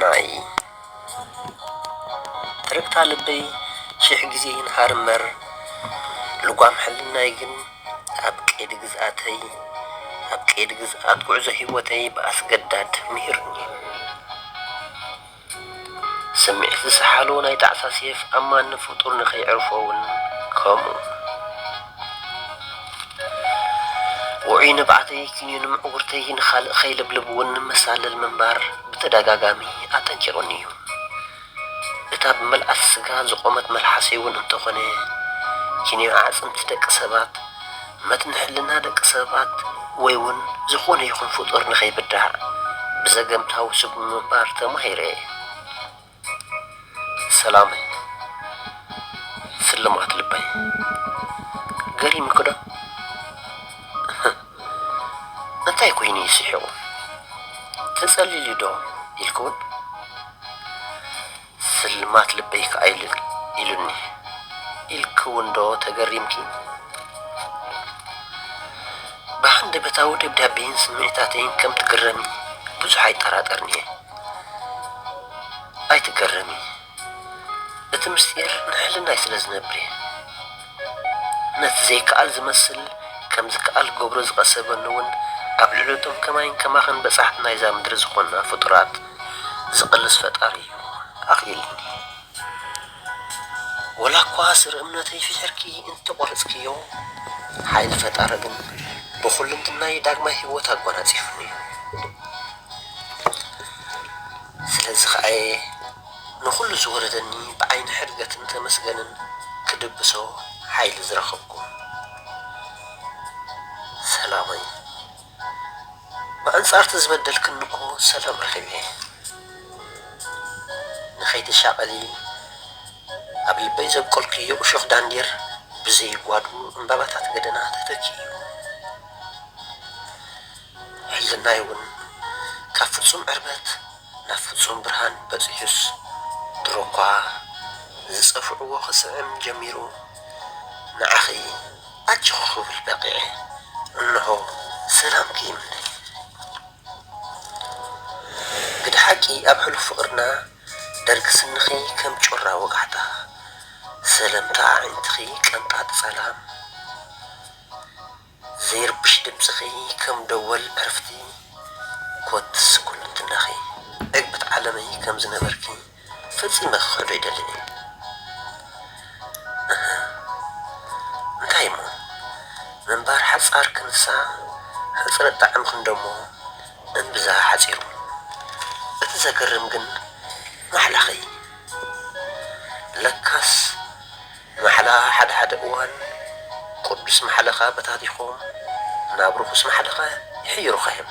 ናይ ትርግታ ልበይ ሽሕ ግዜ ይንሃር እምበር፣ ልጓም ሕልናይ ግን ኣብ ቀይዲ ግዝኣተይ፣ ኣብ ቀይዲ ግዝኣት ጉዕዞ ህይወተይ ብኣስገዳድ ምሂሩኒ። ስምዒት ዝሰሓሎ ናይ ጣዕሳ ሴፍ ኣማኒ ፍጡር ንኸይዕርፎ እውን ከምኡ። ውዑይ ንብዓተይ ኪኒን ምዕጉርተይ ንኻልእ ኸይልብልብ እውን መሳልል ምንባር ብተደጋጋሚ ኣጠንቂቑኒ እዩ። እታ ብመልኣት ስጋ ዝቖመት መልሓሰይ እውን እንተኾነ፣ ኪኒን ኣዕጽምቲ ደቂ ሰባት፣ መትኒ ሕልና ደቂ ሰባት፣ ወይ እውን ዝኾነ ይኹን ፍጡር ንኸይብዳዕ ብዘገምታዊ ስጉሚ ምንባር ተማሂረ እየ። ሰላመይ፣ ስልማት ልበይ፣ ገሪሙኪ ዶ? እንታይ ኮይኑ እዩ ስሒቑ? ተጸሊሉ ዶ ኢልክውን? ስልማት ልበይ ከኣ ኢሉ-፣ ኢሉኒ ኢልክውን ዶ ተገሪምኪ? ብሃንደበታዊ ደብዳቤይን ስምዒታተይን ከም ትግረሚ ብዙሕ ኣይጠራጠርን እየ። ኣይትገረሚ። እቲ ምስጢር ንሕልናይ ስለ ዝነብር እየ። ነቲ ዘይከኣል ዝመስል ከም ዝከኣል ክገብሮ ዝቐሰበኒ እውን ኣብ ልዕሊ እቶም ከማይን ከማኽን በጻሕቲ ናይዛ ምድሪ ዝኾንና ፍጡራት ዝቕልስ ፈጣሪ እዩ ኣኽኢልኒ። ወላ እኳ ስር እምነተይ ፍሒርኪ እንተቖረጽክዮ፣ ሓይሊ ፈጣሪ ግን ብኹልንትናይ ዳግማይ ህይወት ኣጎናጺፉኒ እዩ። ስለዚ ኸኣ እየ ንኹሉ ዝወረደኒ ብዓይኒ ሕድገትን ተመስገንን ክድብሶ ሓይሊ ዝረኸብኩ። ሰላመይ፣ ብኣንጻርቲ ዝበደልክኒ እኮ ሰላም ረኺበ። ንኸይትሻቐሊ ኣብ ልበይ ዘብቆልክዮ እሾኽ ዳንዴር ብዘይጓዱ ዕምባባታት ገደና ተተኪኡ። ሕልናይ እውን ካብ ፍጹም ዕርበት ናብ ፍጹም ብርሃን በጺሑስ፣ ድሮ እኳ ዝጸፍዕዎ ክስዕም ጀሚሩ፣ ንዓኺ ኣጆኺ ክብል በቒዐ። እንሆ ሰላምኪ ይምነ። ግደ ሓቂ ኣብ ሕሉፍ ፍቕርና፣ ደርጊ ስንኺ ከም ጮራ ወጋሕታ፣ ሰለምታ ኣዒንትኺ ቀንጣጥ ጸላም፣ ዘይርብሽ ድምጽኺ ከም ደወል ዕርፍቲ፣ ኮትስ ኩልንትናኺ ዕግበት ዓለመይ ከም ዝነበርኪ ፈጺመ ክኽሕዶ ኣይደልን እየ። እህ፣ እንታይ እሞ፣ ምንባር ሓጻር ክንሳ፣ ሕጽረት ጣዕሚ ክንደሞ እምብዛ ሓጺሩ። እቲ ዘገርም ግን ማሕላኺ። ለካስ ማሕላ ሓደ ሓደ እዋን ቅዱስ ማሕለኻ በታቲኾም ናብ ርኹስ ማሕለኻ ይሕይሩኻ እዮም።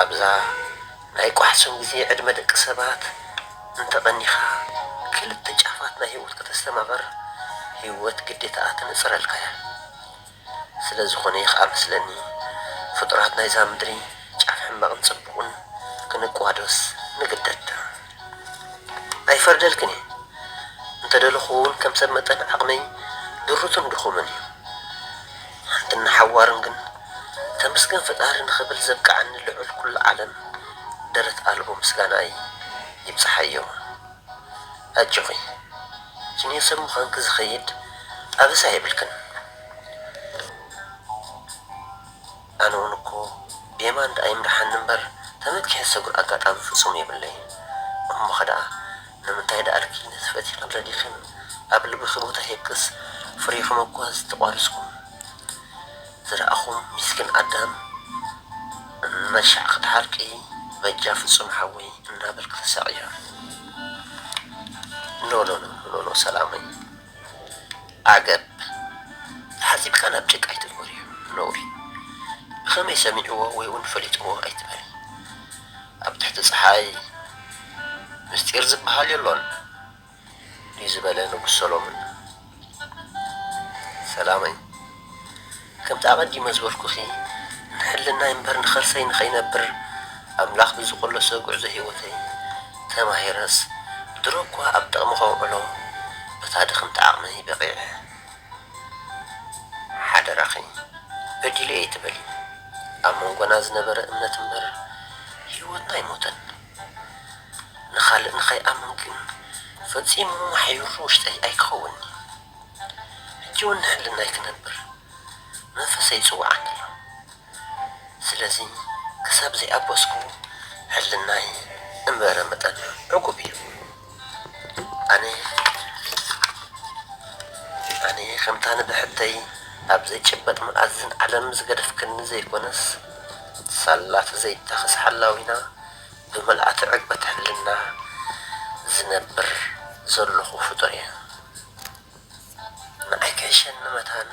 ኣብዛ ናይ ቋሕሶን ግዜ ዕድመ ደቂ ሰባት እንተቐኒኻ፣ ክልተ ጫፋት ናይ ህይወት ከተስተማቕር፣ ህይወት ግዴታኣ ተነጽረልካ እያ። ስለ ዝኾነ እዩ ኸኣ መስለኒ፣ ፍጡራት ናይዛ ምድሪ ጫፍ ሕማቕን ጽቡቕን ክንቋደስ ንግደድ። ኣይፈርደልክን እየ። እንተ ደለኹ እውን ከም ሰብ መጠን ዓቕመይ ድሩትን ድኹምን እዩ። ሓንትን ንሓዋርን ግን ተመስገን ፈጣሪ ንኽብል ዘብቅዓኒ ልዑል ኩሉ ዓለም ደረት ኣልቦ ምስጋናይ ይብጽሓዮ። ኣጆኺ፣ ጅንዮ ሰብ ምዃንኪ ዝኸይድ ኣበሳ የብልክን። ኣነ እውን እኮ ብየማን ደኣ ይምርሓኒ እምበር ተመኪሐ ዝሰግሮ ኣጋጣሚ ፍጹም የብለይን። እሞኸ ደኣ ንምንታይ ደኣልኪ ነቲ ፈቲኺ ረዲኽን ኣብ ልብኺ ቦታ ሂብክስ ፍሬኽሞ እኳ ዝተቋረስኩም ዝረኣኹም ሚስኪን ኣዳም እናሻዕ ክትሓርቂ በጃ ፍጹም ሓወይ እናበልኪ ተሳቕያ። ኖ ኖ ኖ ኖ ኖ ሰላመይ፣ ዓገብ፣ ተሓጺብካ ናብ ጭቃ ኣይትግበርዮ፣ ነውሪ። ብኸመይ ሰሚዕዎ ወይ እውን ፈሊጥዎ ኣይትበል። ኣብ ትሕቲ ጸሓይ ምስጢር ዝበሃል የሎን ድዩ ዝበለ ንጉስ ሰሎሞን። ሰላመይ፣ ከምቲ ኣቐዲመ ዝበልኩኺ፣ ንሕልናይ እምበር ንኸርሰይ ንኸይነብር ኣምላኽ ብዝቆለሶ ጉዕዞ ህይወተይ ተማሂረስ፣ ድሮ እኳ ኣብ ጥቕሚ ከውዕሎ በታ ድኽምቲ ዓቕመይ በቒዐ። ሓደራኺ፣ በዲለ እየ ኣይትበሊ። ኣብ መንጎና ዝነበረ እምነት እምበር ህይወትና ኣይሞተን። ንኻልእ ንኸይኣምን ግን ፈጺሙ ሓይሩ ውሽጠይ ኣይክኸውን። ሕጂ እውን ንሕልናይ ክነብር መንፈሰይ ይጽውዓኒ ኣሎ። ስለዚ ክሳብ ዘይኣበስኩ ሕልናይ እምበረ መጠን ዕጉብ እዩ። ኣነ ኣነ ከምታ ንብሕተይ ኣብ ዘይጭበጥ መኣዝን ዓለም ዝገደፍክኒ ዘይኮነስ፣ ሳላ ተዘይታኸስ ሓላዊና ብመልኣቲ ዕግበት ሕልና ዝነብር ዘለኹ ፍጡር እየ። ንዓይ ክሕሸኒ መታን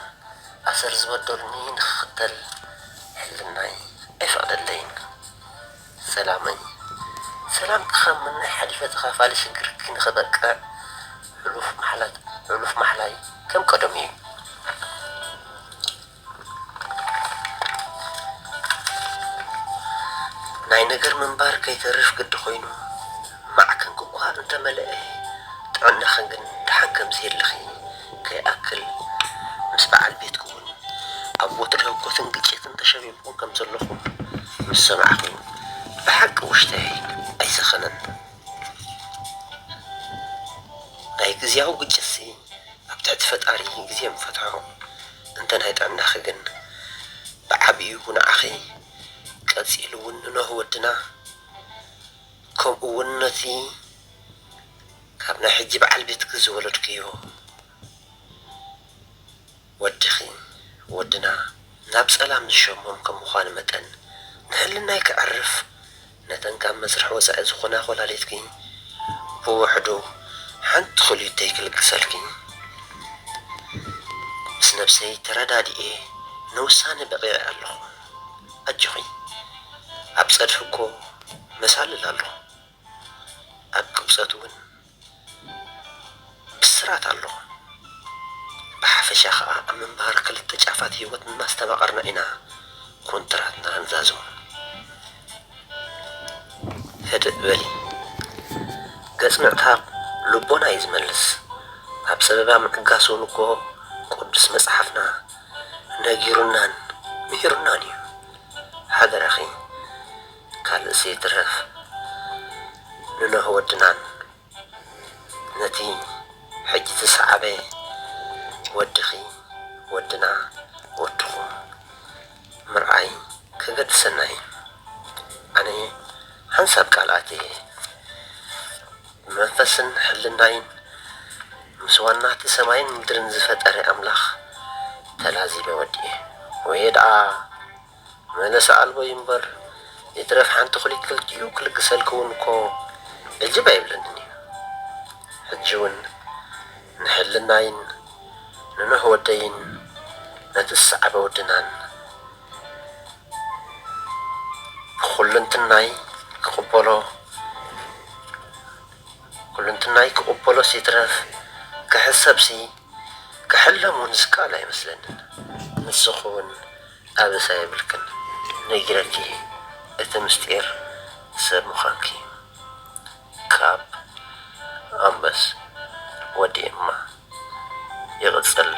ኣሰር ዝበደሉኒ ንኽኽተል ሕልናይ ኣይፈቕደለይን። ሰላመይ ሰላምኪ ካብ ምናይ ሓሊፈ ተኻፋሊ ሽግርኪ ንኽበቅዕ ሕሉፍ ማሕላት-፣ ሕሉፍ ማሕላይ ከም ቀደሙ እዩ። ናይ ነገር ምንባር ከይተርፍ ግዲ ኮይኑ፣ ማዕከንኪ እኳ እንተመለአ፣ ጥዕናኺ ግን ደሓን ከም ዘየለኺ ከይኣክል፣ ምስ በዓል ቤትኪ እውን ኣብ ወጥሪ ህኮትን ግጭትን ተሸሚምኩም ከም ዘለኹም ምስ ሰማዕኹ፣ ብሓቂ ውሽጠይ ኣይሰኸነን። ናይ ግዝያዊ ግጭትሲ ኣብ ትሕቲ ፈጣሪ ግዜ ምፈትሖ። እንተ ናይ ጥዕናኺ ግን ብዓቢኡ ንዓኺ፣ ቀጺሉ እውን ንኖህ ወድና፣ ከምኡ እውን ነቲ ካብ ናይ ሕጂ በዓል ቤትኪ ዝወለድክዮ ወድኺ፣ ወድና ናብ ጸላም ዝሸሞም ከም ምዃኑ መጠን፣ ንሕልናይ ከዕርፍ፣ ነተን ካብ መስርሕ ወጻኢ ዝኾና ኮላሊትኪ ብውሕዱ ሓንቲ ክልተይ ክልግሰልኪ። ምስ ነብሰይ ተረዳዲኤ ንውሳነ በቒዐ ኣለኹ። ኣጆኺ፣ ኣብ ጸድፊ እኮ መሳልል ኣሎ። ኣብ ቅብጸት እውን ብስራት ኣሎ። ብሓፈሻ ኸኣ ኣብ ምንባር ክልተ ጫፋት ህይወት እናስተማቐርና ኢና ኮንትራትና ንዛዝም። ህድእ በሊ። ገጽ ምዕታብ ልቦና እዩ ዝመልስ። ኣብ ጸበባ ምዕጋስ እውን እኮ ቅዱስ መጽሓፍና ነጊሩናን ምሂሩናን እዩ። ሓደራኺ፣ ካልእስ ይትረፍ ንኖህ ወድናን ነቲ ሕጂ ዝሰዓበ ወድኺ፣ ወድና፣ ወድኹም ምርኣይ ከገድሰና እዩ። ኣነ ሓንሳብ ቃል ኣትየ፣ ብመንፈስን ሕልናይን ምስ ዋናቲ ሰማይን ምድርን ዝፈጠረ ኣምላኽ ተላዚበ ወዲኤ። ወየ ደኣ መለሳ ኣልቦ እዩ እምበር፣ ይትረፍ ሓንቲ ኩሊት ክልቲኡ ክልግሰልኪ እውን እኮ ዕጅብ ኣይብለንን እዩ። ሕጂ እውን ንሕልናይን ንኖህ ወደይን ነቲ ዝሰዓበ ወድናን ብኩልንትናይ ክቕበሎ፣ ኩልንትናይ ክቕበሎስ ይትረፍ ክሕሰብሲ ክሕለም እውን ዝከኣል ኣይመስለንን። ንስኺ እውን ኣበሳ የብልክን። ነጊረኪ እቲ ምስጢር ሰብ ምዃንኪ። ካብ ኣምበስ ወዲ ኤማ። ይቕጽል።